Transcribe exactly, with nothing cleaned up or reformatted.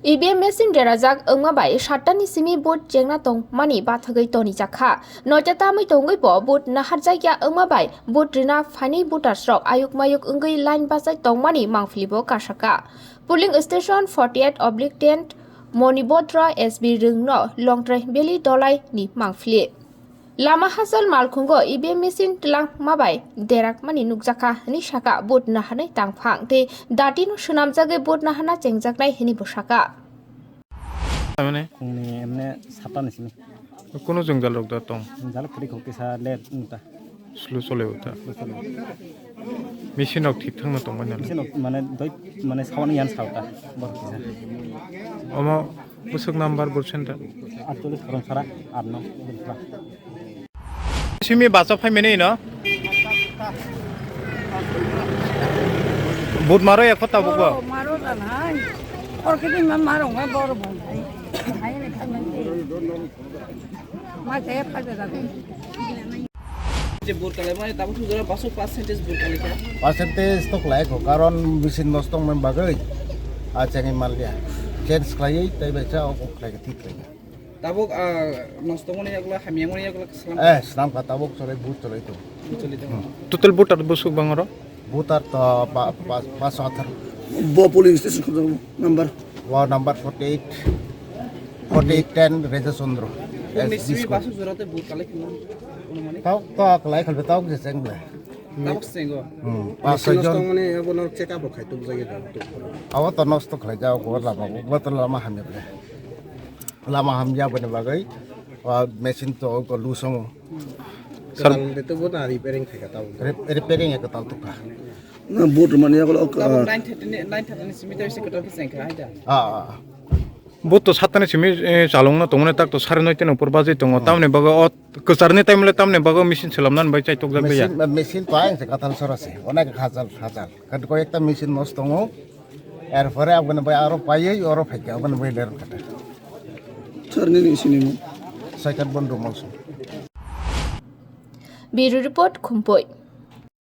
E V M machine derajak wngma bai satta ni simi vote chengna tongmani bathagwi tonijakha. Noita tamwi tongwi bo vote naharjakya wngma bai vote rina phainai voters rok ayuk mayuk wngwi line bachai tongmani mangpili bo kasaka. Polling station forty eight oblique ten Monibodra S B Rwngno Longtrai Valley Dolai ni mangpili. Lama hachal malkhungo E V M machine twlangma bai derakmani nukjakha hwnwi saka vote naharnai tangphang tei datino swnamjagwi vote naharna chengjaknai hwnwi bo saka. Tamani? Khungni emne satta ni simi. Kuno jwngjal rok da tong? Jwngjal kwrwi kho kisa late wngta. Slow chole uta. Slow chole. Machine rok thik thangno tongmani. Machine rok mane doi mane sawani yan sawta borok kisa. Omo bwswk number bwswk center? Atcholish Khoromsara, atno Bwswkra. Simi bacha phaimani no? But maro ekho tabuk bo. Maro dan hai. Or kiti ma maro ma bor bon hai. Hai ni khamani. Ma te phai da. Je vote kalai mane tabuk jora baso percentage vote kalai kha. Percentage to kalai kho, karon machine nosto wngmani bagwi a chengwi manliya. Change khlaiwi tei bai cha o kok khlai khe thik khlai. Tabuk ah, nosto wngmani yagulo hamya wngmani yagulo slam. Eh, slam kha tabuk cholai vote cholai to. Choli to. Total voter bwswk bang oro? Voter to pa pa paso athar. Bo polling station khojak number. Wa number forty eight, forty eight ten Reja Chandra. Ni simi baso jora te vote kalai khna. Tabuk to kalai khalbe tabuk je cheng ble. Tabuk sengo. Hmm, pas soi jon. Nosto wngmani abo no check up rok khai tubujagwi da. Abo to nosto khlai ja go lama go to lama hamya ble. Lama hamya boni bagwi o machine to go loose ongo. Sir. Kwtal de to bo na repairing khai ka tabuk. Re- repairing ya kwtal to kha. Na vote mani yagulo. Tabuk nine thirty ni nine thirty ni simi to isi kwtal khe cheng kha hai da. Ah, ah, ah. But to satta ni simi eh, chalongno tongmani tak to sare noita ni upor bajwi tongo. Tamni bagwi o kwcharni time le tamni bagwi machine swlamnani bai chaitok jak ya. Machine, machine to ayang se kathal sora se. Onek hajal, hajal. Kan ko ekta machine nosto tongo. Erpore aboni bai aro paiwi oro phaikha aboni bai ler kata. Sir, nini sini mo? Second bondo mausu. Bureau Report, Khumpui.